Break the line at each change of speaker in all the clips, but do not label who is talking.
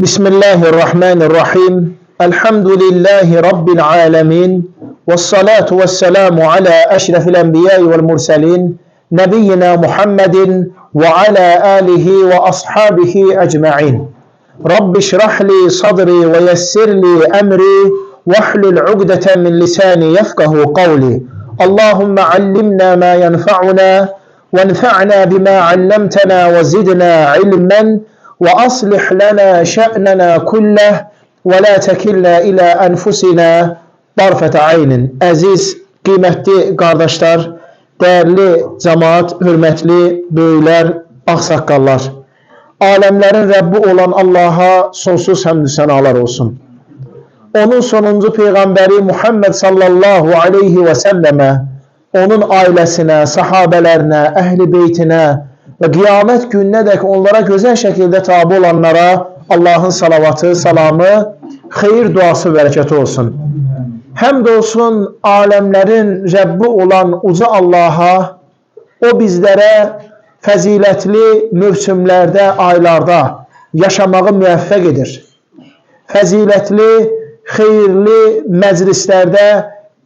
Bismillahirrahmanirrahim. Elhamdülillahi Rabbil alemin. Vessalatu vesselamu ala eşrefil enbiyai vel murselin. Nebiyyina Muhammedin ve ala alihi ve ashabihi ecma'in. Rabbi şrah li sadri ve yessir li emri vehlul ugdeten min lisani yefkahu kavli. Allahümme allimna ma yenfa'una venfa'na bima allamtena ve zidna ilmen ve aslih lana şe'nena kulleh ve la tekilna ila enfusina tarfete aynin. Əziz, qiymətli qardaşlar, dəyərli cemaat, hörmətli böyüklər, ağsaqqallar. Aləmlərin Rəbbi olan Allaha sonsuz həmdü sənalar olsun. Onun sonuncu peyğəmbəri Muhammed sallallahu aleyhi və səlləmə, onun ailəsinə, sahabələrinə, əhli beytinə və qiyamət gününədək onlara gözəl şəkildə tabi olanlara Allahın salavatı, salamı, xeyir duası, bərəkəti olsun. Həmd olsun aləmlərin Rəbbi olan uca Allaha, o bizlərə fəzilətli mövsümlərdə, aylarda yaşamağı müvəffəq edir. Fəzilətli, xeyirli məclislərdə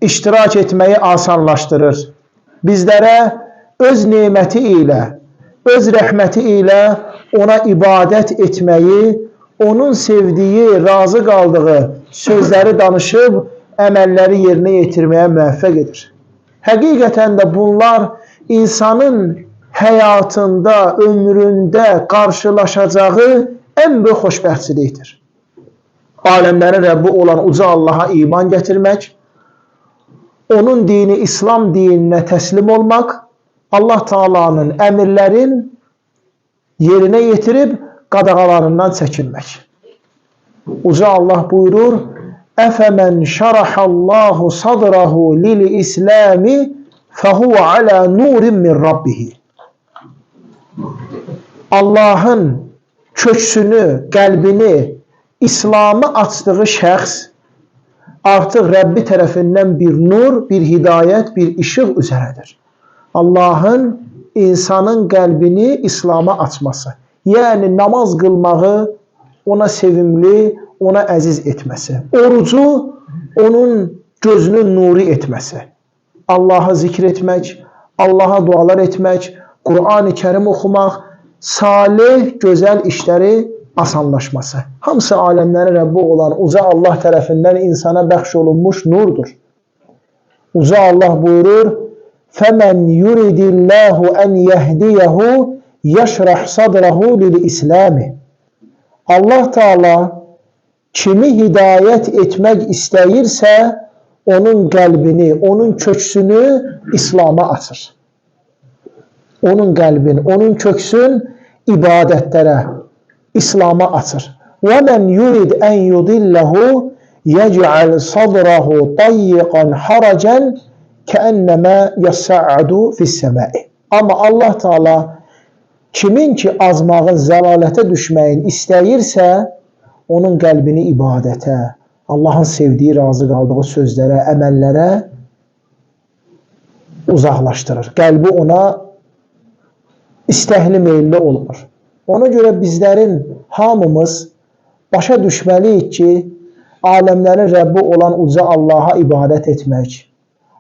iştirak etməyi asanlaşdırır. Bizlərə öz neməti ilə, öz rəhməti ilə ona ibadət etməyi, onun sevdiyi, razı qaldığı sözləri danışıb əməlləri yerinə yetirməyə müvəffəq edir. Həqiqətən də bunlar insanın həyatında, ömründə qarşılaşacağı ən böyük xoşbəxtçilikdir. Aləmlərin Rəbbi olan uca Allaha iman gətirmək, onun dini İslam dininə təslim olmaq, Allah Taala'nın əmirlərin yerinə yetirib qadağalarından çəkinmək. Uca Allah buyurur: "Əfəmən şarahallahu sadrahu lil-İslami fehuve ala nurin min Rabbih." Allahın köksünü, qəlbini İslamı açdığı şəxs artıq Rəbbi tərəfindən bir nur, bir hidayət, bir işıq üzərədir. Allahın insanın qəlbini İslam'a açması, yəni namaz qılmağı ona sevimli, ona əziz etməsi, orucu onun gözünün nuru etməsi, Allahı zikr etmək, Allaha dualar etmək, Qur'an-ı Kərim oxumaq, salih, gözəl işləri asanlaşması. Hamısı aləmlərin Rəbbi olan uca Allah tərəfindən insana bəxş olunmuş nurdur. Uca Allah buyurur: "Fəmən yuridillahu en yehdiyehu yeşrah sadrahu lil-İslami." Allah Teala kimi hidayət etmək istəyirsə, onun qəlbini, onun köksünü İslam'a açır. Onun qəlbini, onun köksün ibadətlərə, İslam'a açır. وَمَنْ يُرِدْ أَنْ يُضِلَّهُ يَجْعَلْ صَدْرَهُ ضَيِّقًا حَرَجًا كَأَنَّمَا يَصَّعَّدُ فِي السَّمَاءِ. Amma Allah Teala kimin ki azmağın, zəlalətə düşməyin istəyirsə, onun qəlbini ibadətə, Allahın sevdiyi, razı qaldığı sözlərə, əməllərə uzaqlaşdırır. Qəlbi ona istəkli, meyilli olmur. Ona görə bizlərin hamımız başa düşməliyik ki, aləmlərin Rəbbi olan uca Allaha ibadət etmək,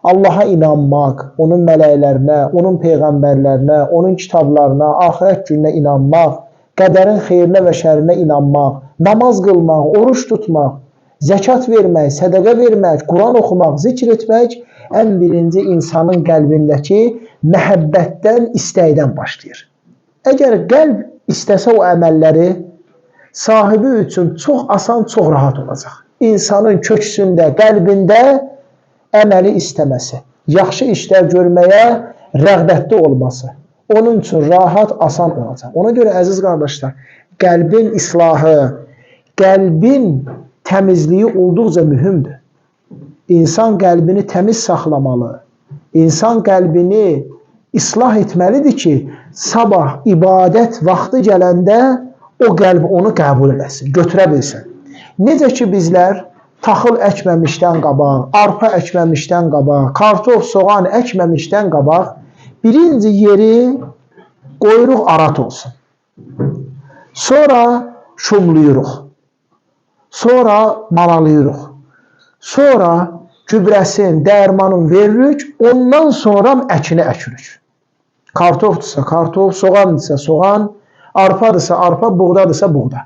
Allaha inanmaq, onun mələklərinə, onun peyğəmbərlərinə, onun kitablarına, axirət gününə inanmaq, qədərin xeyrinə və şərinə inanmaq, namaz qılmaq, oruç tutmaq, zəkat vermək, sədəqə vermək, Quran oxumaq, zikr etmək ən birinci insanın qəlbindəki məhəbbətdən, istəkdən başlayır. Əgər qəlb istəsə o əməlləri, sahibi üçün çox asan, çox rahat olacaq. İnsanın köksündə, qəlbində əməli istəməsi, yaxşı işlər görməyə rəğbətli olması onun üçün rahat, asan olacaq. Ona görə əziz qardaşlar, qəlbin islahı, qəlbin təmizliyi olduqca mühümdür. İnsan qəlbini təmiz saxlamalı. İnsan qəlbini islah etməlidir ki, sabah ibadət vaxtı gələndə o qəlb onu qəbul eləsin, götürə bilsin. Necə ki bizlər taxıl əkməmişdən qabaq, arpa əkməmişdən qabaq, kartof, soğan əkməmişdən qabaq birinci yeri qoyuruq arat olsun. Sonra şumluyuruq. Sonra malalayırıq. Sonra gübrəsini, dərmanını veririk, ondan sonra əkini əkirik. Kartofdursa kartof, soğandırsa soğan, arpadırsa arpa, buğdadırsa buğda.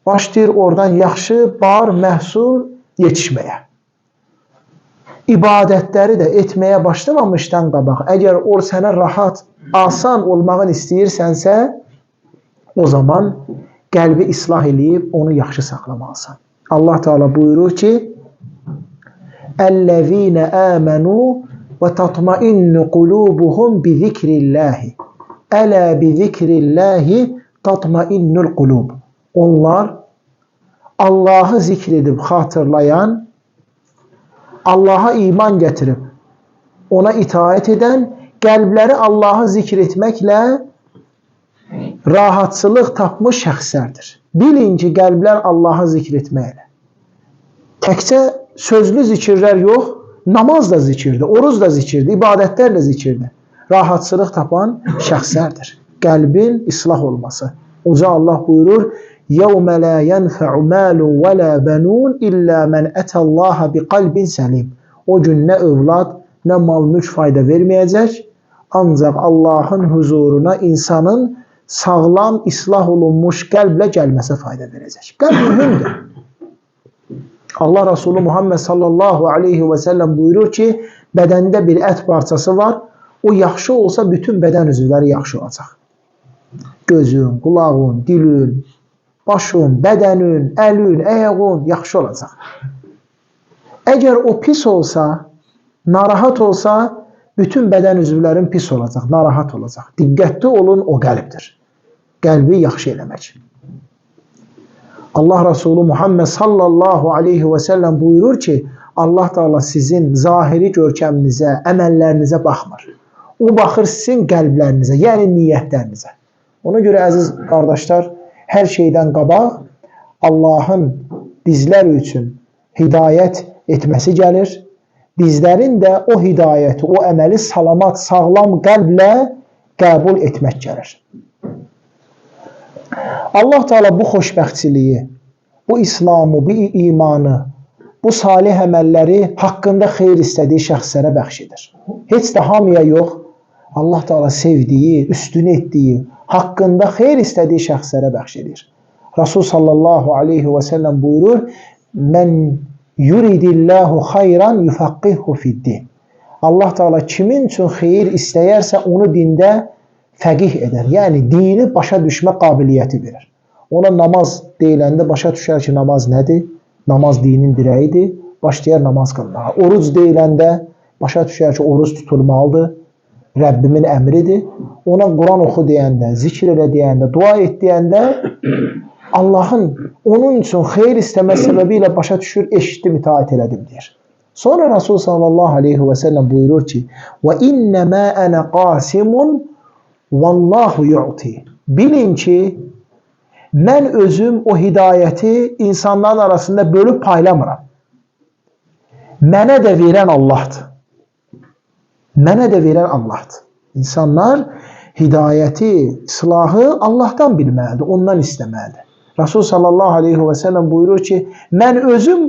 Başlayır oradan yaxşı bar, məhsul yetişməyə. İbadətləri də etməyə başlamamışdan qabaq, əgər o sənə rahat, asan olmağını istəyirsənsə, o zaman qəlbi islah eləyib onu yaxşı saxlamalısan. Allah Teala buyurur ki: "Ellezine amenu ve tatmainnu kulubuhum bi zikrillahi. Ela bi zikrillahi tatmainnul kulub." Onlar Allahı zikr edib xatırlayan, Allaha iman gətirib ona itaət edən, qəlbləri Allahı zikr etməklə rahatçılıq tapmış şəxslərdir. Bilin ki, qəlblər Allahı zikr etməklə. Təkcə sözlü zikirlər yox, namaz da zikirdir, oruz da zikirdir, ibadətlər də zikirdir. Rahatçılıq tapan şəxslərdir. Qəlbin islah olması. Uca Allah buyurur: "Yevme la yenfe'u malun ve la benun illa men etallaha bi kalbin selim." O gün nə övlad, nə mal mülk fayda verməyəcək, ancaq Allahın huzuruna insanın sağlam, islah olunmuş qəlblə gəlməsə fayda verəcək. Qəlb mühümdür. Allah Resulü Muhammed sallallahu aleyhi və səlləm buyurur ki, bədəndə bir ət parçası var, o yaxşı olsa bütün bədən üzvləri yaxşı olacaq. Gözün, qulağın, dilin, başın, bədənin, əlin, ayağın yaxşı olacaq. Əgər o pis olsa, narahat olsa, bütün bədən üzvlərin pis olacaq, narahat olacaq. Diqqətli olun, o qəlbdir. Qəlbi yaxşı eləmək. Allah Resulü Muhammed sallallahu aleyhi və səlləm buyurur ki, Allah Teala sizin zahiri görkəminizə, əməllərinizə baxmır. O baxır sizin qəlblərinizə, yəni niyyətlərinizə. Ona görə əziz qardaşlar, hər şeydən qabaq Allahın bizlər üçün hidayət etməsi gəlir. Bizlərin də o hidayəti, o əməli salamat, sağlam qəlblə qəbul etmək gəlir. Allah Teala bu xoşbəxtçiliyi, bu İslamı, bu imanı, bu salih əməlləri haqqında xeyir istədiyi şəxslərə bəxş edir. Heç də hamıya yox, Allah Teala sevdiyi, üstün etdiyi, haqqında xeyir istədiyi şəxslərə bəxş edir. Rasul sallallahu aleyhi və səlləm buyurur: "Mən yuridillahu xayran yufaqqihu fi'd-din." Allah Teala kimin üçün xeyir istəyərsə onu dində fəqih edər. Yəni dini başa düşmə qabiliyyəti verir. Ona namaz deyiləndə başa düşər ki, namaz nədir? Namaz dinin dirəyidir. Başlayar namaz qılmağa. Oruc deyiləndə başa düşər ki, oruc tutulmalıdır. Rəbbimin əmridir. Ona Quran oxu deyəndə, zikr elə deyəndə, dua et deyəndə Allahın onun üçün xeyir istəmə səbəbi ilə başa düşür, eşitdim, itaət elədim deyir. Sonra Rasul sallallahu aleyhi və səlləm buyurur ki: "Və innəmə ənə qasimun vallahu yu'ti." Bilin ki, mən özüm o hidayəti insanların arasında bölüb paylamıram. Mənə də verən Allahdır. Mənə də verən Allahdır. İnsanlar hidayəti, islahı Allahdan bilməlidir, ondan istəməlidir. Rasul sallallahu aleyhi və səlləm buyurur ki, mən özüm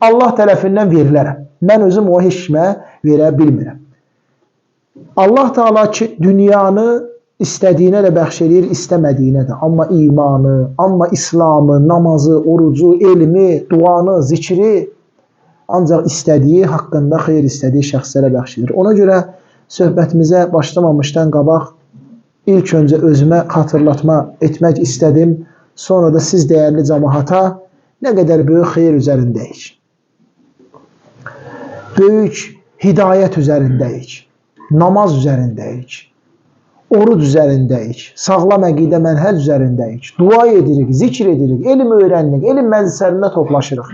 Allah tərəfindən verilərəm. Mən özüm o heç kimə verə bilmirəm. Allah Teala ki, dünyanı istədiyinə də bəxş eləyir, istəmədiyinə də. Amma imanı, amma İslamı, namazı, orucu, elmi, duanı, zikri ancaq istədiyi, haqqında xeyir istədiyi şəxslərə bəxş edir. Ona görə söhbətimizə başlamamışdan qabaq ilk öncə özümə xatırlatma etmək istədim. Sonra da siz dəyərli cəmaata nə qədər böyük xeyir üzərindəyik. Böyük hidayət üzərindəyik. Namaz üzərindəyik. Oruc üzərindəyik. Sağlam əqidə mənhəc üzərindəyik. Dua edirik, zikr edirik, elm öyrənirik, elm məclislərində toplaşırıq.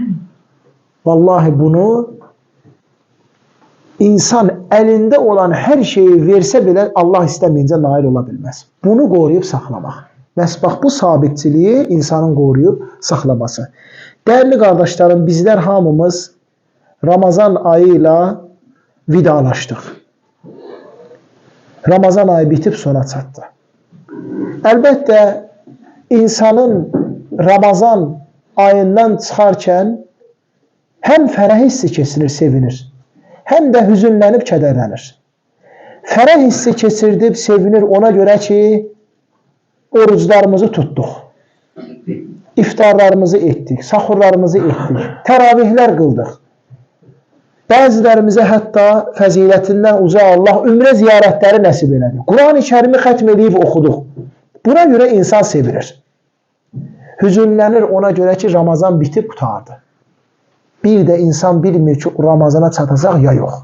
Vallahi bunu insan əlində olan hər şeyi versə belə Allah istəməyincə nail ola bilməz. Bunu qoruyub saxlamaq. Bəs bax bu sabitçiliyi insanın qoruyub saxlaması. Dəyərli qardaşlarım, bizlər hamımız Ramazan ayı ilə vidalaşdıq. Ramazan ayı bitib sona çatdı. Əlbəttə insanın Ramazan ayından çıxarkən həm fərəh hissi keçirir, sevinir, həm də hüzünlənib kədərlənir. Fərəh hissi keçirdib, sevinir ona görə ki, oruclarımızı tutduq, iftarlarımızı etdik, saxurlarımızı etdik, təravihlər qıldıq. Bəzilərimizə hətta fəzilətindən uca Allah ümrə ziyarətləri nəsib elədi. Quran-ı Kərimi xətm eləyib oxuduq. Buna görə insan sevinir. Hüzünlənir ona görə ki, Ramazan bitib qurtardı. Bir də insan bilmir ki, Ramazana çatacaq ya yox.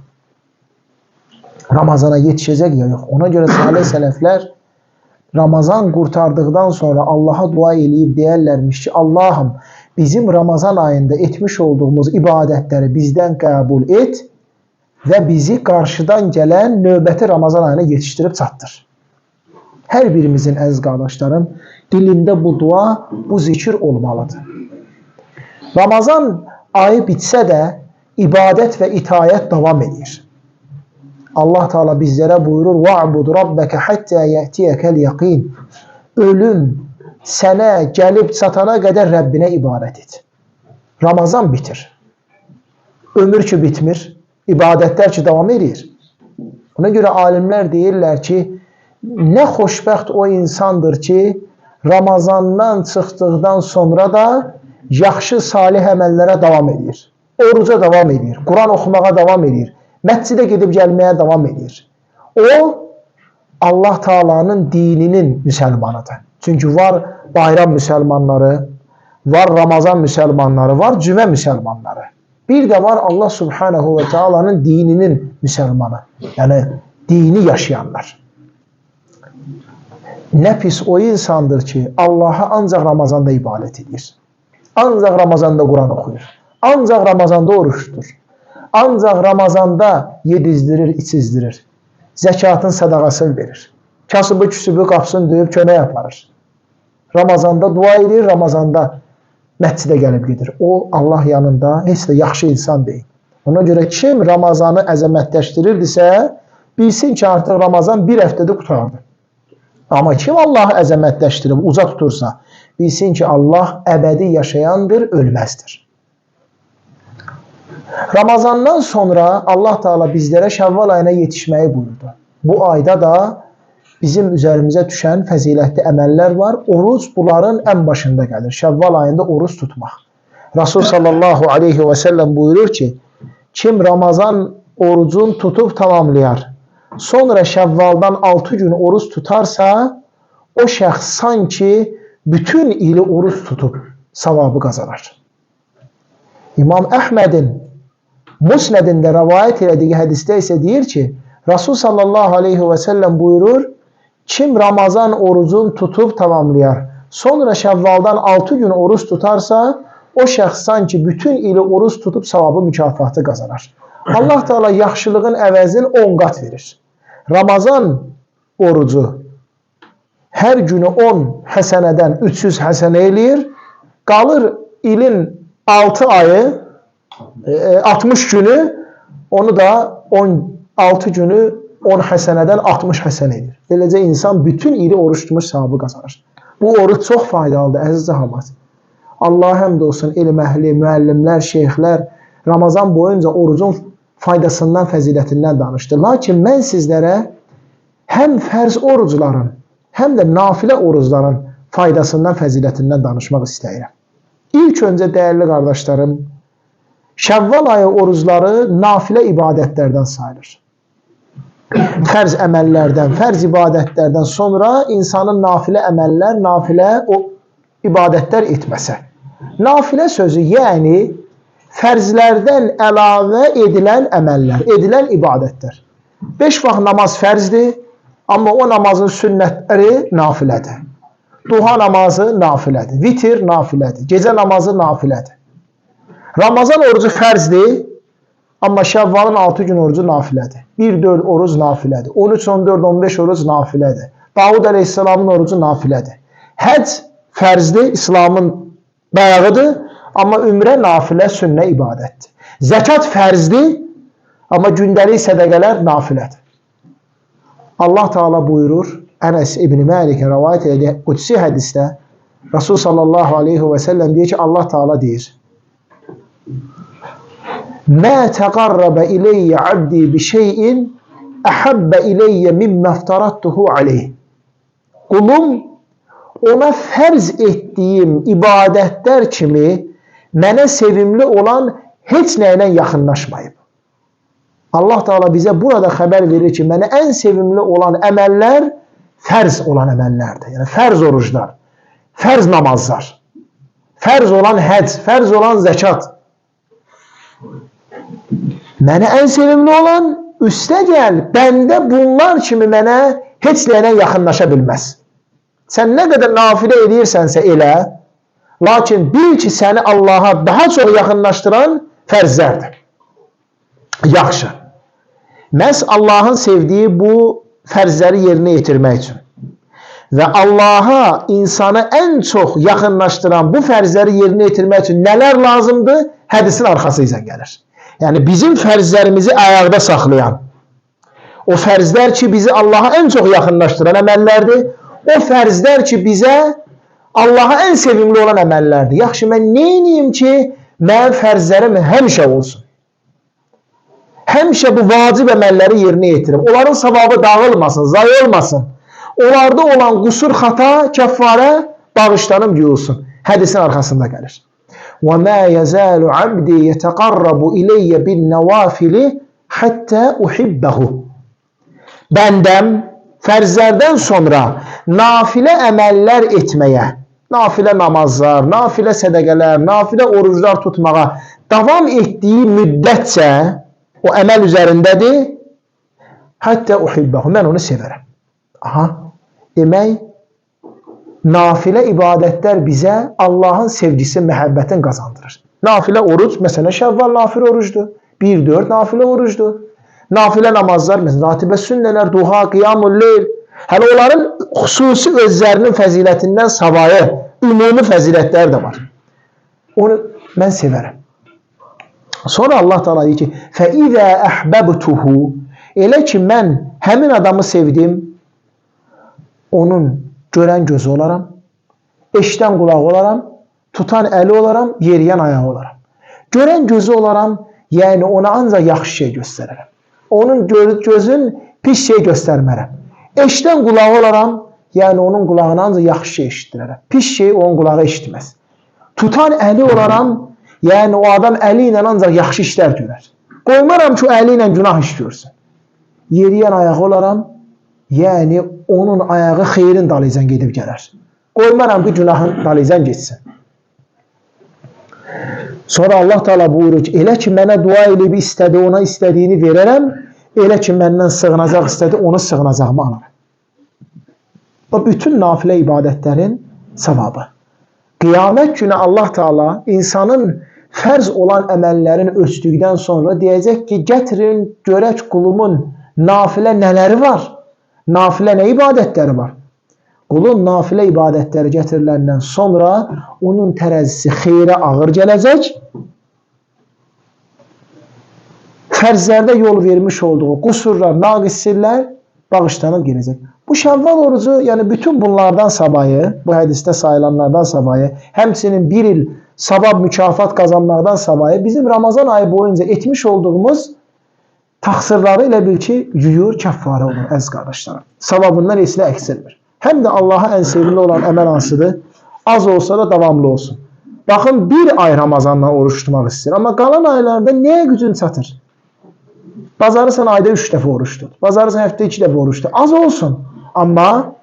Ramazana yetişəcək ya yox. Ona görə salih sələflər Ramazan qurtardıqdan sonra Allaha dua eləyib deyərlərmiş ki, Allahım, bizim Ramazan ayında etmiş olduğumuz ibadətləri bizdən qəbul et və bizi qarşıdan gələn növbəti Ramazan ayına yetişdirib çatdır. Hər birimizin, əziz qardaşlarım, dilində bu dua, bu zikir olmalıdır. Ramazan ayı bitsə də ibadət və itayət davam edir. Allah Teala bizlərə buyurur: "Va'bud rabbeke hatta ya'tiyekel yaqin." Ölüm sənə gəlib çatana qədər Rəbbinə ibadət et. Ramazan bitir. Ömür ki bitmir, ibadətlər ki davam edir. Ona görə alimlər deyirlər ki, nə xoşbəxt o insandır ki, Ramazandan çıxdıqdan sonra da yaxşı salih əməllərə davam edir. Oruca davam edir, Quran oxumağa davam edir, məscidə gedib gəlməyə davam edir. O, Allah Taala'nın dininin müsəlmanıdır. Çünki var bayram müsəlmanları, var Ramazan müsəlmanları, var cümə müsəlmanları. Bir də var Allah Subhanahu ve Taala'nın dininin müsəlmanı. Yəni dini yaşayanlar. Nə pis o insandır ki, Allaha ancaq Ramazanda ibadət edir. Ancaq Ramazanda Quran oxuyur. Ancaq Ramazanda oruç tutur. Ancaq Ramazanda yedizdirir, içizdirir. Zəkatın sədaqasını verir. Kasıbı, küsübü qapısını döyüb kömək aparır. Ramazanda dua edir, Ramazanda məscidə gəlib gedir. O, Allah yanında heç də yaxşı insan deyil. Ona görə kim Ramazanı əzəmətləşdirirdisə, bilsin ki, artıq Ramazan bir həftədə qurtardı. Amma kim Allahı əzəmətləşdirib, uca tutursa, bilsin ki, Allah əbədi yaşayandır, ölməzdir. Ramazandan sonra Allah Teala bizlərə Şəvval ayına yetişməyi buyurdu. Bu ayda da bizim üzərimizə düşən fəzilətli əməllər var. Oruc bunların ən başında gəlir. Şəvval ayında oruc tutmaq. Rasul sallallahu aleyhi və səlləm buyurur ki, kim Ramazan orucun tutub tamamlayar, sonra Şəvvaldan 6 gün oruc tutarsa, o şəxs sanki bütün ili oruc tutub savabı qazanar. İmam Əhmədin Musnədində rəvayət elədiyi hədisdə isə deyir ki, Rasul sallallahu aleyhi və səlləm buyurur, kim Ramazan orucun tutub tamamlayar, sonra Şəvvaldan 6 gün oruc tutarsa, o şəxs sanki bütün ili oruc tutub savabı mükafatı qazanar. Allah Teala yaxşılığın əvəzini 10 qat verir. Ramazan orucu hər günü 10 həsənədən 300 həsənə eləyir. Qalır ilin 6 ayı, 60 günü, onu da 16 günü 10 həsənədən 60 həsənə edir. Beləcə insan bütün ili oruç tutmuş savabı qazanır. Bu oruç çox faydalıdır, əziz cəmaət. Allaha həmd olsun, elm əhli, müəllimlər, şeyxlər Ramazan boyunca orucun faydasından, fəzilətindən danışdı. Lakin mən sizlərə həm fərz orucların, həm də nafilə orucların faydasından, fəzilətindən danışmaq istəyirəm. İlk öncə dəyərli qardaşlarım, Şəvval ayı orucları nafilə ibadətlərdən sayılır. Fərz əməllərdən, fərz ibadətlərdən sonra insanın nafilə əməllər, nafilə o ibadətlər etməsə. Nafilə sözü, yəni fərzlərdən əlavə edilən əməllər, edilən ibadətlər. 5 vaxt namaz fərzdir, amma o namazın sünnətləri nafilədir. Duha namazı nafilədir, vitir nafilədir, gecə namazı nafilədir. Ramazan orucu fərzdir, amma Şəvvalın 6 gün orucu nafilədir. 1-4 oruc nafilədir. 13, 14, 15 oruc nafilədir. Davud əleyhissalamın orucu nafilədir. Həcc fərzdir, İslamın dayağıdır, amma ümrə nafilə, sünnə ibadətdir. Zəkat fərzdir, amma gündəlik sədəqələr nafilədir. Allah Teala buyurur, Ənəs İbn Məlikə rəvayət elədiyi qudsi hədisdə, Rasul sallallahu aleyhi və səlləm deyir ki, Allah Teala deyir: Mə təqarrabə ileyyə abdi bi şeyin əhabbə ileyyə mimmə iftarattuhu aleyh. Qulum ona fərz etdiyim ibadətlər kimi mənə sevimli olan heç nə ilə yaxınlaşmayıb. Allah Teala bizə burada xəbər verir ki, mənə ən sevimli olan əməllər fərz olan əməllərdir. Yəni fərz oruclar, fərz namazlar, fərz olan həcc, fərz olan zəkat. Mənə ən sevimli olan üstə gəl, bəndə bunlar kimi mənə heç nə ilə yaxınlaşa bilməz. Sən nə qədər nafilə edirsənsə elə, lakin bil ki, səni Allaha daha çox yaxınlaşdıran fərzlərdir. Yaxşı. Məhz Allahın sevdiyi bu fərzləri yerinə yetirmək üçün və Allaha insanı ən çox yaxınlaşdıran bu fərzləri yerinə yetirmək üçün nələr lazımdır? Hədisin arxası ilə gəlir. Yəni bizim fərzlərimizi ayaqda saxlayan, o fərzlər ki bizi Allaha ən çox yaxınlaşdıran əməllərdir, o fərzlər ki bizə Allaha ən sevimli olan əməllərdir. Yaxşı, mən nə edeyim ki, mənim fərzlərim həmişə olsun? Həmişə bu vacib əməlləri yerinə yetirim. Onların savabı dağılmasın, zayi olmasın. Onlarda olan qusur, xata, kəffarə bağışlanıb yuyulsun. Hədisin arxasında gəlir. وَمَا يَزَالُ عَبْدِي يَتَقَرَّبُ إِلَيَّ بِالنَّوَافِلِ حَتَّى أُحِبَّهُ. Bəndəm fərzlərdən sonra nafilə əməllər etməyə, nafilə namazlar, nafilə sədəqələr, nafilə oruclar tutmağa davam etdiyi müddətcə o əməl üzərindədir. Hətta uhibbəhu, mən onu sevərəm. Aha, demək, nafilə ibadətlər bizə Allahın sevgisi, məhəbbətini qazandırır. Nafilə oruc, məsələn, Şəvval nafilə orucdur. 1-4 nafilə orucdur. Nafilə namazlar, məsələn, ratibə sünnələr, duha, qiyamul leyl. Hələ onların xüsusi özlərinin fəzilətindən savayı ümumi fəzilətlər də var. Onu mən sevərəm. Sonra Allah Teala deyir ki, فَإِذَا أَحْبَبْتُهُ, elə ki mən həmin adamı sevdim, onun görən gözü olaram, eşidən qulağı olaram, tutan əli olaram, yeriyən ayağı olaram. Görən gözü olaram, yəni ona ancaq yaxşı şey göstərərəm. Onun gözün pis şey göstərmərəm. Eşidən qulağı olaram, yəni onun qulağına ancaq yaxşı şey eşitdirərəm. Pis şey onun qulağı eşitməz. Tutan əli olaram, yəni o adam əli ilə ancaq yaxşı işlər görər. Qoymaram ki, o əli ilə günah iş görsün. Yeriyən ayağı olaram, yəni onun ayağı xeyrin dalıycan gedib gələr. Qoymaram ki, günahın dalıycan getsin. Sonra Allah Teala buyurur ki, elə ki mənə dua eləyib istədi, ona istədiyini verərəm. Elə ki məndən sığınacaq istədi, onu sığınacağımı alaram. Bu bütün nafilə ibadətlərin savabı. Qiyamət günü Allah Teala insanın fərz olan əməllərini ölçdükdən sonra deyəcək ki, gətirin görək qulumun nafilə nələri var? Nafilə nə ibadətləri var? Qulun nafilə ibadətləri gətiriləndən sonra onun tərəzisi xeyrə ağır gələcək. Fərzlərdə yol vermiş olduğu qusurlar, naqissirlər bağışlanıb gedəcək. Bu Şəvval orucu, yəni bütün bunlardan savayı, bu hədisdə sayılanlardan savayı, həmçinin bir il savab mükafat qazanmaqdan savayı bizim Ramazan ayı boyunca etmiş olduğumuz təqsirləri elə bil ki, yuyur, kəffarə olur əziz qardaşlarım. Savabından heç nə əksilmir. Həm də Allaha ən sevimli olan əməl hansıdır? Az olsa da davamlı olsun. Baxın, bir ay Ramazandan oruç tutmaq istəyir. Amma qalan aylarda nəyə gücün çatır? Bacarırsan ayda 3 dəfə oruç tut. Bacarırsan həftə 2 dəfə oruç tut. Az olsun, amma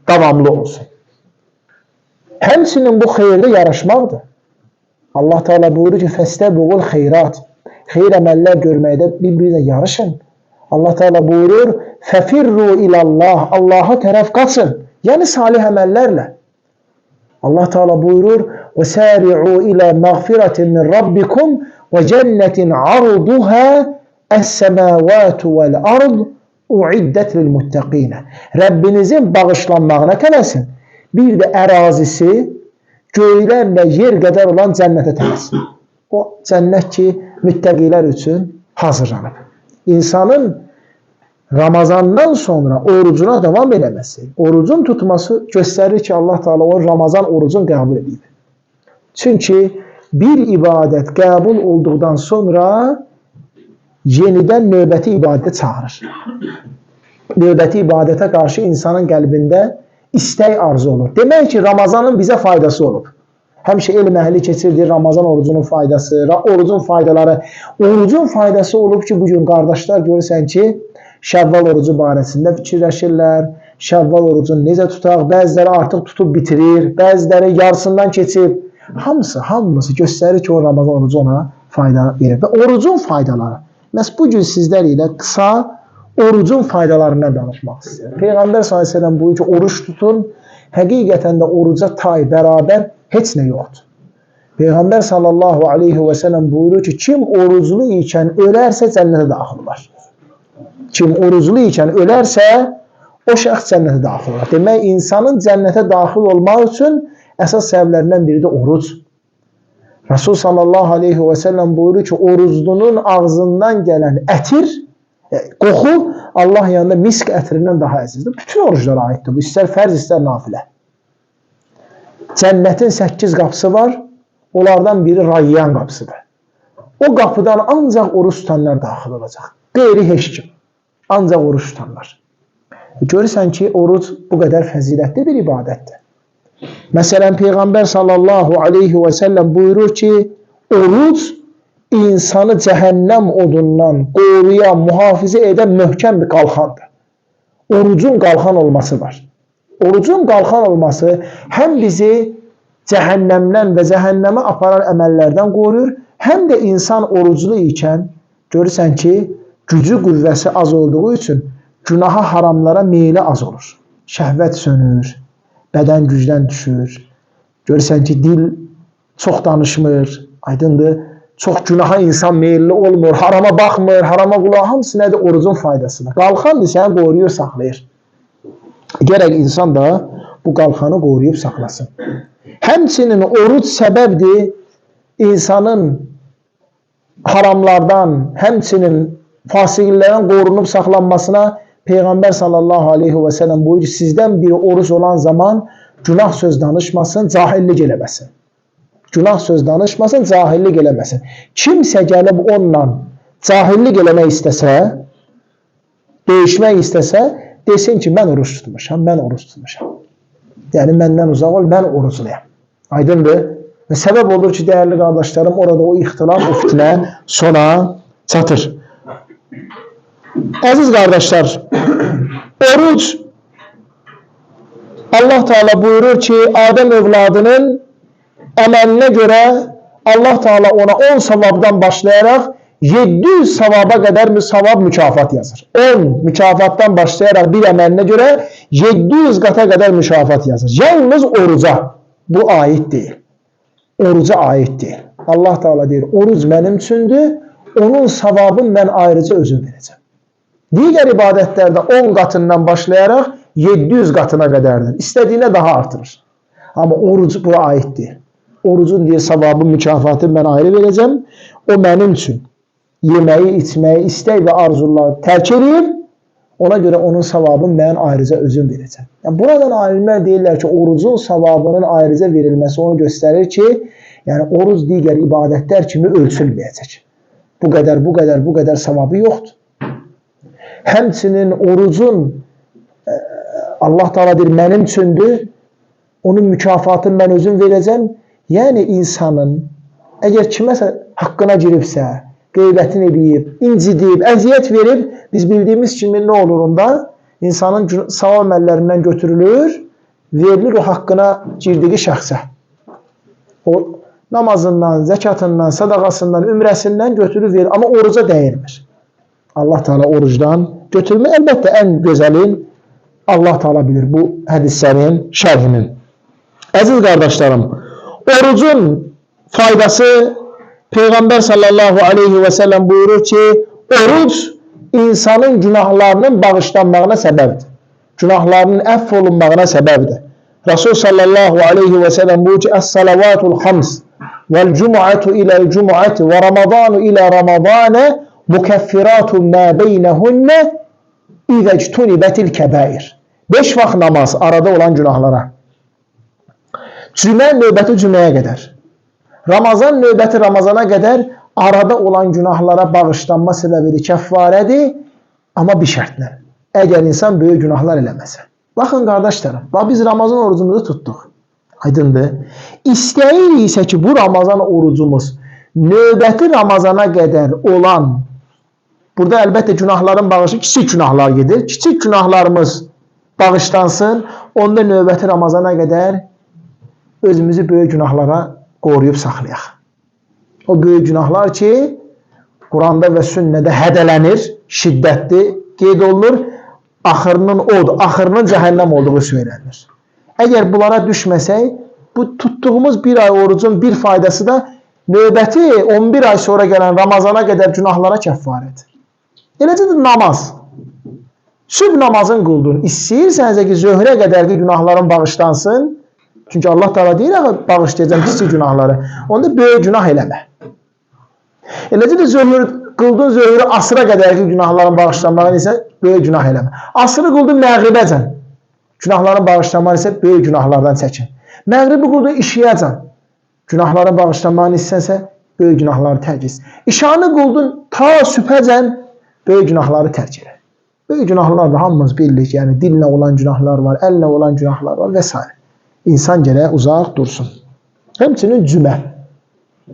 davamlı olsun. Həmçinin bu xeyirdə yarışmaqdır. Allah Teala buyurur ki, fəstəbuğul xeyrat. Xeyir əməllər görməkdə bir-birinə yarışın. Allah Teala buyurur, fəfirru ilallah. Allaha tərəf qaçın. Yəni salih əməllərlə. Allah Teala buyurur, və sari'u ila məğfirətin min rabbikum və cənnetin arduha əs-səmavatu vəl-ard uiddət lil-muttaqinə. Rəbbinizin bağışlanmağına tələsin. Bir də ərazisi göylərlə yer qədər olan cənnətə tələsin. O cənnət ki, müttəqilər üçün hazırlanıb. İnsanın Ramazandan sonra orucuna davam eləməsi, orucun tutması göstərir ki, Allah Teala o Ramazan orucunu qəbul edib. Çünki bir ibadət qəbul olduqdan sonra yenidən növbəti ibadətə çağırır. Növbəti ibadətə qarşı insanın qəlbində istək arzu olur. Demək ki, Ramazanın bizə faydası olub. Həmişə elm əhli keçirdi Ramazan orucunun faydası, orucun faydaları. Orucun faydası olub ki, bugün qardaşlar görürsən ki, Şəvval orucu barəsində fikirləşirlər. Şəvval orucunu necə tutaq? Bəziləri artıq tutub bitirir, bəziləri yarısından keçib. Hamısı göstərir ki, o Ramazan orucu ona fayda verir. Və orucun faydaları. Məhz bugün sizlər ilə qısa orucun faydalarından danışmaq istəyirəm. Peyğəmbər sallallahu əleyhi və səlləm buyurur ki, oruc tutun. Həqiqətən də oruca tay, bərabər heç nə yoxdur. Peyğəmbər sallallahu aleyhi və səlləm buyurur ki, kim oruclu ikən ölərsə cənnətə daxil olar. Kim oruclu ikən ölərsə, o şəxs cənnətə daxil olar. Demək, insanın cənnətə daxil olmaq üçün əsas səbəblərindən biri də oruc. Rasul sallallahu aleyhi və səlləm buyurur ki, oruclunun ağzından gələn ətir, qoxu Allah yanında misk ətrindən daha əzizdir. Bütün oruclara aiddir bu. İstər fərz, istər nafilə. Cənnətin 8 qapısı var. Onlardan biri Rayyan qapısıdır. O qapıdan ancaq oruc tutanlar daxil olacaq. Qeyri heç kim. Ancaq oruc tutanlar. Görürsən ki, oruc bu qədər fəzilətli bir ibadətdir. Məsələn, Peyğəmbər sallallahu aleyhi və səlləm buyurur ki, oruc insanı cəhənnəm odundan qoruyan, mühafizə edən möhkəm bir qalxandır. Orucun qalxan olması var. Orucun qalxan olması həm bizi cəhənnəmdən və cəhənnəmə aparan əməllərdən qoruyur, həm də insan oruclu ikən görürsən ki, gücü, qüvvəsi az olduğu üçün günaha, haramlara meyli az olur. Şəhvət sönür, bədən gücdən düşür. Görürsən ki, dil çox danışmır, aydındır. Çox günaha insan meyilli olmur, harama baxmır, harama qulaq, hamısı nədir? Orucun faydasıdır. Qalxandır, səni qoruyur, saxlayır. Gərək insan da bu qalxanı qoruyub saxlasın. Həmçinin oruc səbəbdir insanın haramlardan, həmçinin fasiqlərdən qorunub saxlanmasına. Peyğəmbər sallallahu aleyhi və səlləm buyurur ki, sizdən biri oruc olan zaman günah söz danışmasın, cahillik eləməsin. Günah söz danışmasın, cahillik eləməsin. Kimsə gəlib onunla cahillik eləmək istəsə, döyüşmək istəsə, desin ki, mən oruc tutmuşam, mən oruc tutmuşam. Yəni, məndən uzaq ol, mən orucluyam. Aydındır? Və səbəb olur ki, dəyərli qardaşlarım, orada o ixtilaf, o fitnə sona çatır. Əziz qardaşlar, oruc, Allah Teala buyurur ki, Adəm övladının əməlinə görə Allah Teala ona 10 savabdan başlayaraq 700 savaba qədər savab mükafat yazır. 10 mükafatdan başlayaraq bir əməlinə görə 700 qata qədər mükafat yazır. Yalnız oruca bu aid deyil. Oruca aid deyil. Allah Teala deyir, oruc mənim üçündür, onun savabını mən ayrıca özüm verəcəm. Digər ibadətlərdə 10 qatından başlayaraq 700 qatına qədərdir. İstədiyinə daha artırır. Amma oruc bura aid deyil. Orucun deyir, savabı, mükafatı mən ayrı verəcəm. O mənim üçün yeməyi, içməyi, istək və arzuları tərk edib, ona görə onun savabını mən ayrıca özüm verəcəm. Yəni, buradan alimlər deyirlər ki, orucun savabının ayrıca verilməsi onu göstərir ki, yəni oruc digər ibadətlər kimi ölçülməyəcək. Bu qədər, bu qədər, bu qədər savabı yoxdur. Həmçinin orucun Allah Teala deyir, mənim üçündür, onun mükafatını mən özüm verəcəm. Yəni insanın əgər kiməsə haqqına giribsə, qeybətini eləyib, incidib, əziyyət verib, biz bildiyimiz kimi nə olur onda? İnsanın savab əməllərindən götürülür, verilir o haqqına girdiyi şəxsə. O namazından, zəkatından, sadaqasından, ümrəsindən götürür, verir. Amma oruca dəyirmir. Allah Teala orucdan götürmür. Əlbəttə ən gözəlin Allah Teala bilir bu hədislərin şərhinin. Əziz qardaşlarım, orucun faydası Peyğəmbər sallallahu aleyhi və səlləm buyurur ki, oruc insanın günahlarının bağışlanmağına səbəbdir. Günahlarının əfv olunmağına səbəbdir. Rasul sallallahu aleyhi və səlləm buyurur ki, Əs-salavatul xams vəl-cumu'atu iləl-cumu'ati və ramadanu ilə ramadana mukeffiratun mə beynəhünnə İzəctunibətil kəbair. 5 vaxt namaz arada olan günahlara. Cümə növbəti cüməyə qədər. Ramazan növbəti Ramazana qədər arada olan günahlara bağışlanma səbəbidir, kəffarədir, amma bir şərtlə. Əgər insan böyük günahlar eləməsə. Baxın qardaşlarım, bax biz Ramazan orucumuzu tutduq. Aydındır. İstəyirik isə ki, bu Ramazan orucumuz növbəti Ramazana qədər olan, burada əlbəttə günahların bağışı kiçik günahlar gedir. Kiçik günahlarımız bağışlansın, onda növbəti Ramazana qədər özümüzü böyük günahlara qoruyub saxlayaq. O böyük günahlar ki, Quranda və sünnədə hədələnir, şiddətli qeyd olunur, axırının od, axırının cəhənnəm olduğu söylənilir. Əgər bunlara düşməsək, bu tutduğumuz bir ay orucun bir faydası da növbəti 11 ay sonra gələn Ramazana qədər günahlara kəffarədir. Eləcə də namaz. Sübh namazın qıldın. İstəyirsənsə ki, zöhrə qədərki günahların bağışlansın. Çünki Allah Teala deyir, bağışlayacağım kiçik günahları. Onda böyük günah eləmə. Eləcə də zöhr qıldın zöhrü asıra qədərki günahların bağışlanmağını isə böyük günah eləmə. Asırı qıldın məğribəcən. Günahların bağışlanmağını isə böyük günahlardan çəkin. Məğribi qıldın işiyəcən. Günahların bağışlanmağını istəsənsə böyük günahları tərk et. İşanı qıldın ta sübhəcən, böyük günahları tərk elə. Böyük günahlar da hamımız bilirik. Yəni dillə olan günahlar var, əllə olan günahlar var və s. İnsan gərək uzaq dursun. Həmçinin cümə.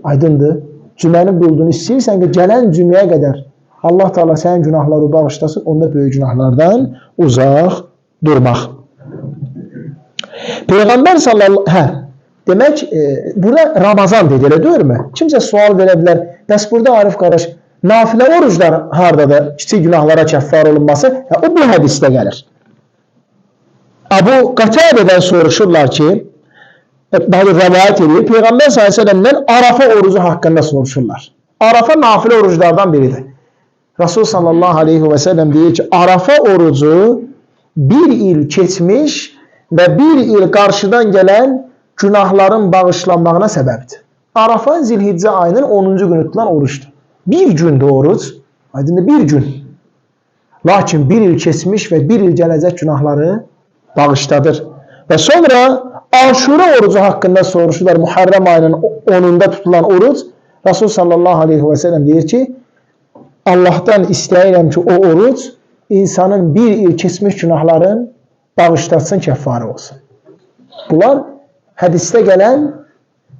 Aydındır. Cüməni qıldığını istəyirsən ki, gələn cüməyə qədər Allah Teala sənin günahları bağışlasın, onda böyük günahlardan uzaq durmaq. Peyğəmbər sallallahu demək, burada Ramazan dedi, elə deyilmi? Kimsə sual verə bilər. Bəs burada Arif qardaş, nafilə oruclar hardadır? Kiçik günahlara kəffar olunması? O bu hədisdə gəlir. Əbu Qətəbədən soruşurlar ki, daha rəvayət edir, Peyğəmbər sallallahu əleyhi və səlləmdən Arafa orucu haqqında soruşurlar. Arafa nafilə oruclardan biridir. Rasul sallallahu aleyhi və səlləm deyir ki, Arafa orucu bir il keçmiş və bir il qarşıdan gələn günahların bağışlanmağına səbəbdir. Arafa Zilhiccə ayının 10-cu günü tutulan oruçdur. Bir gündür oruc, aydındır, bir gün. Lakin bir il keçmiş və bir il gələcək günahları bağışladır. Və sonra Aşura orucu haqqında soruşurlar. Muharrem ayının 10-unda tutulan oruc. Rasul sallallahu aleyhi və səlləm deyir ki, Allahdan istəyirəm ki, o oruc insanın bir il keçmiş günahların bağışlatsın, kəffarə olsun. Bunlar hədisdə gələn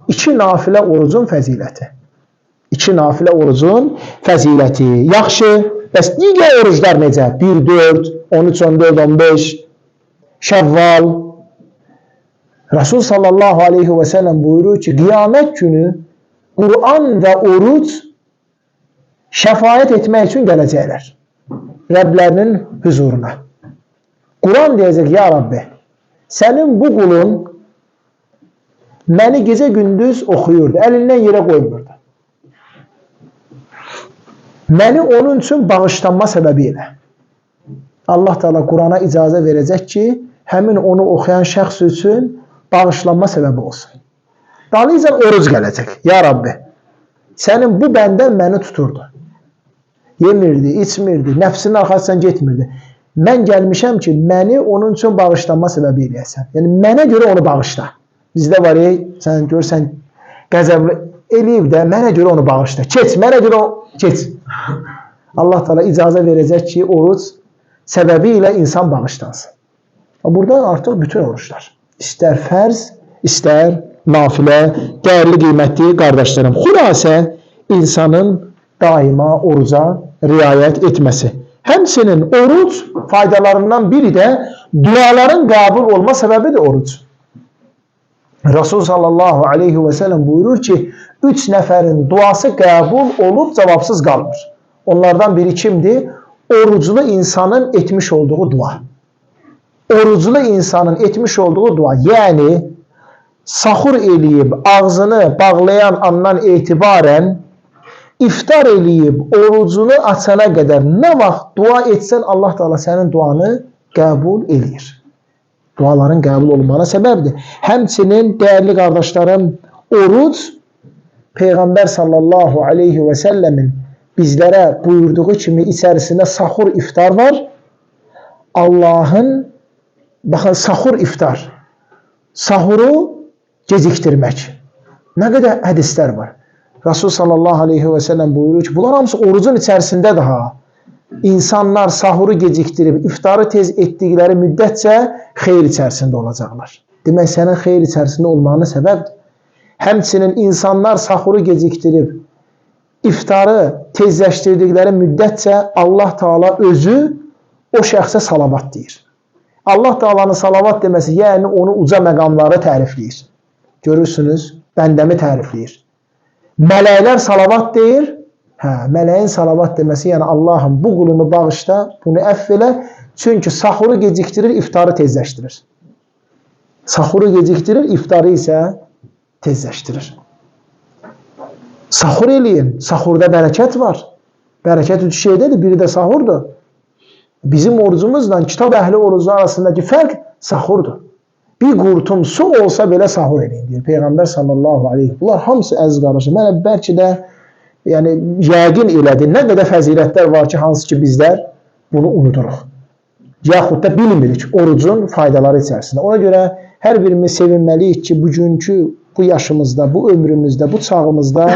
iki nafilə orucun fəziləti. İki nafilə orucun fəziləti. Yaxşı, bəs digər oruclar necə? 1, 4, 13, 14, 15, Şəvval. Rasul sallallahu aleyhi və səlləm buyurur ki, qiyamət günü Quran və oruc şəfaət etmək üçün gələcəklər Rəblərinin huzuruna. Quran deyəcək, ya Rabbi, sənin bu qulun məni gecə gündüz oxuyurdu, əlindən yerə qoymurdu. Məni onun üçün bağışlanma səbəbi elə. Allah Teala Qurana icazə verəcək ki, həmin onu oxuyan şəxs üçün bağışlanma səbəbi olsun. Dalıyca oruc gələcək. Ya Rabbi, sənin bu bəndən məni tuturdu. Yemirdi, içmirdi, nəfsinin arxasından getmirdi. Mən gəlmişəm ki, məni onun üçün bağışlanma səbəbi eləyəsən. Yəni, mənə görə onu bağışla. Bizdə var, sən görsən, qəzəbli eləyib də, mənə görə onu bağışla. Keç, mənə görə o, keç. Allah Teala icazə verəcək ki, oruc səbəbi ilə insan bağışlansın. Burada artıq bütün oruçlar. İstər fərz, istər nafilə, dəyərli, qiymətli qardaşlarım. Xülasə, insanın daima oruca riayət etməsi. Həmçinin oruc faydalarından biri də duaların qəbul olma səbəbidir oruc. Rasul sallallahu aleyhi və səlləm buyurur ki, 3 nəfərin duası qəbul olub cavabsız qalmır. Onlardan biri kimdir? Oruclu insanın etmiş olduğu dua. Oruclu insanın etmiş olduğu dua, yəni sahur eləyib ağzını bağlayan andan etibarən iftar eləyib orucunu açana qədər nə vaxt dua etsən Allah Teala sənin duanı qəbul eləyir. Duaların qəbul olunmağına səbəbdir. Həmçinin dəyərli qardaşlarım, oruc Peyğəmbər sallallahu aleyhi və səlləmin bizlərə buyurduğu kimi içərisində sahur, iftar var. Allahın, baxın, sahur iftar, sahuru gecikdirmək. Nə qədər hədislər var. Rasul sallallahu aleyhi və səlləm buyurur ki, bunlar hamısı orucun içərisində daha. İnsanlar sahuru gecikdirib, iftarı tez etdikləri müddətcə xeyir içərisində olacaqlar. Demək, sənin xeyir içərisində olmağına səbəbdir. Həmçinin insanlar sahuru gecikdirib, iftarı tezləşdirdikləri müddətcə Allah Teala özü o şəxsə salavat deyir. Allah Teala'nın salavat deməsi, yəni onu uca məqamları tərifləyir. Görürsünüz, bəndəmi tərifləyir. Mələklər salavat deyir. Hə, mələyin salavat deməsi, yəni Allahım bu qulunu bağışla, bunu əfv elə. Çünki sahuru gecikdirir, iftarı tezləşdirir. Sahuru gecikdirir, iftarı isə tezləşdirir. Sahur eləyin. Sahurda bərəkət var. Bərəkət üç şeydədir, biri də sahurdur. Bizim orucumuzla kitab əhli orucu arasındakı fərq sahurdur. Bir qurtum su olsa belə sahur eləyin deyir Peyğəmbər sallallahu aleyhi. Bunlar hamısı əziz qardaşım. Mənə bəlkə də yəni yəqin elədi. Nə qədər fəzilətlər var ki, hansı ki bizlər bunu unuduruq. Yaxud da bilmirik orucun faydaları içərisində. Ona görə hər birimiz sevinməliyik ki, bugünkü bu yaşımızda, bu ömrümüzdə, bu çağımızda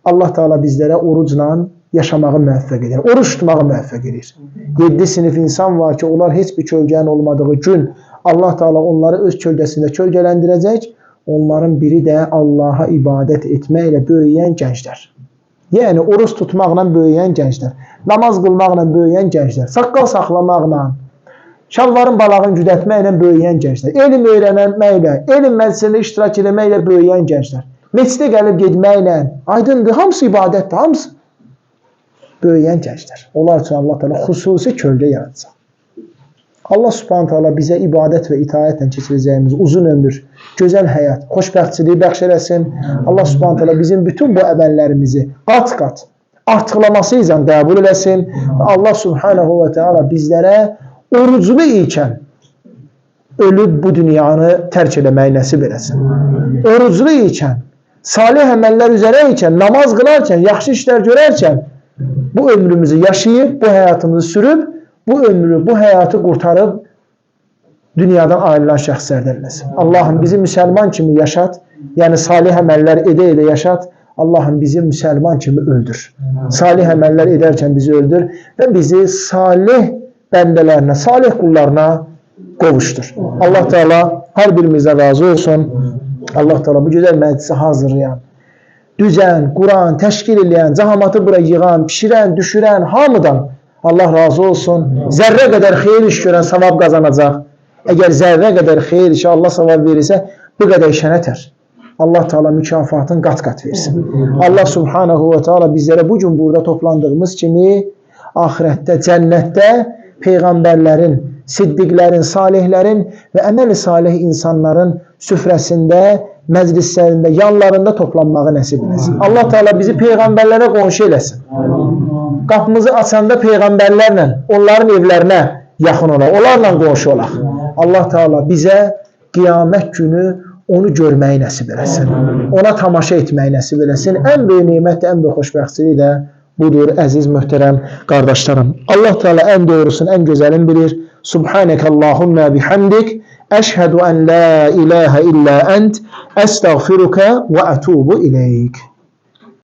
Allah Teala bizlərə orucla yaşamağı müvəffəq edir. Oruç tutmağı müvəffəq edir. 7 sinif insan var ki, onlar heç bir kölgənin olmadığı gün Allah Teala onları öz kölgəsində kölgələndirəcək. Onların biri də Allaha ibadət etməklə böyüyən gənclər. Yəni oruç tutmaqla böyüyən gənclər, namaz qılmaqla böyüyən gənclər, saqqal saxlamaqla, şalvarın balağını güdətməklə böyüyən gənclər, elm öyrənməklə, elm məclisində iştirak etməklə böyüyən gənclər, məscidə gəlib getməklə, aydındır, hamısı ibadətdir, hamısı böyüyən gənclər. Onlar üçün Allah Teala xüsusi kölgə yaradacaq. Allah Subhanahu taala bizə ibadət və itaətlə keçirəcəyimiz uzun ömür, gözəl həyat, xoşbəxtçiliyi bəxş eləsin. Allah Subhanahu taala bizim bütün bu əməllərimizi qat-qat artıqlaması ilə qəbul eləsin. Allah Subhanahu və Teala bizlərə oruclu ikən ölüb bu dünyanı tərk eləməyi nəsib eləsin. Oruclu ikən, salih əməllər üzərə ikən, namaz qılarkən, yaxşı işlər görərkən bu ömrümüzü yaşayıb, bu həyatımızı sürüb, bu ömrü, bu həyatı qurtarıb dünyadan ayrılan şəxslərdən eləsin. Allahım bizi müsəlman kimi yaşat, yəni salih əməllər edə-edə yaşat. Allahım bizi müsəlman kimi öldür. Salih əməllər edərkən bizi öldür və bizi salih bəndələrinə, salih qullarına qovuşdur. Allah Teala hər birimizə razı olsun. Allah Teala bu gözəl məclisi hazırlayan, düzən, quran, təşkil eləyən, cəmaatı bura yığan, pişirən, düşürən hamıdan Allah razı olsun. Zərrə qədər xeyir iş görən savab qazanacaq. Əgər zərrə qədər xeyir işə Allah savab verirsə, bu qədər işə nətər? Allah Teala mükafatını qat-qat versin. Allah Subhanahu və Teala bizlərə bu gün burada toplandığımız kimi axirətdə, cənnətdə peyğəmbərlərin, siddiqlərin, salihlərin və əməl-i salih insanların süfrəsində, məclislərində, yanlarında toplanmağı nəsib eləsin. Allah Teala bizi peyğəmbərlərə qonşu eləsin. Qapımızı açanda peyğəmbərlərlə, onların evlərinə yaxın olaq, onlarla qonşu olaq. Allah Teala bizə qiyamət günü onu görməyi nəsib eləsin. Ona tamaşa etməyi nəsib eləsin. Ən böyük nemət də, ən böyük xoşbəxtçilik də budur əziz möhtərəm qardaşlarım. Allah Teala ən doğrusunu, ən gözəlini bilir. Subhaneke Allahumma bihamdik. Əşhədu ən la ilahə illə ənt. Əstəğfiruka və ətubu ileyk.